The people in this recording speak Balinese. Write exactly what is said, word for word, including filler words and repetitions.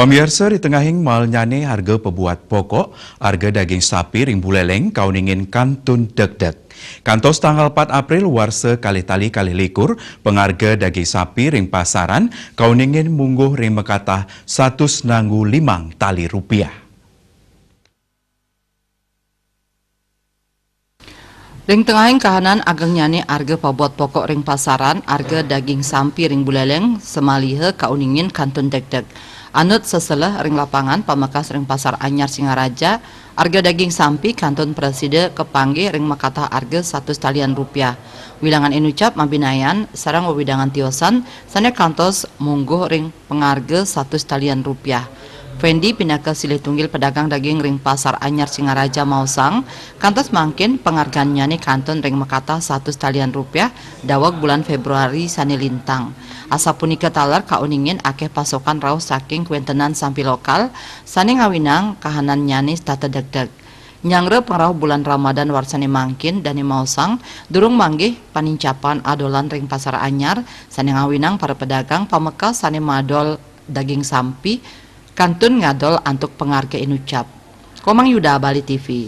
Pamiarsa, ri tengahing malnyane harga pabuat pokok, arga daging sapi ring Buleleng kauningin kantun degdeg. Kantos tanggal pat April warsa kalih tali kalih likur, pangarga daging sapi ring pasaran kauningin mungguh ring makatah satus nanggu limang tali rupiah. Ring tengahing kahanan agengnyane arga pabuat pokok ring pasaran, arga daging sampi ring Buleleng samaliha kauningin kantun degdeg. Anut seselah ring lapangan pamekas ring Pasar Anyar Singaraja, arga daging sampi kantun prasida kapanggih ring makatah arga satus talian rupiah. Wilangan inucap mabinayan sareng wewidangan tiosan sane kantos mungguh ring pangarga satus talian rupiah. Fendi pinaka silih tunggil pedagang daging ring Pasar Anyar Singaraja maosang, kantos mangkin pangargannyane kantun ring makatah satus talian rupiah daweg bulan Februari sane lintang. Asapunika taler kauningin akeh pasokan rauh saking kwentenan sampi lokal sane ngawinang kahanannyane setata degdeg. Nyanggra pangrauh bulan Ramadan warsane mangkin, dane maosang durung manggih panincapan adolan ring Pasar Anyar sane ngawinang para pedagang pamekas sane madol daging sampi kantun ngadol antuk pangarga inucap. Komang Yuda, Bali T V.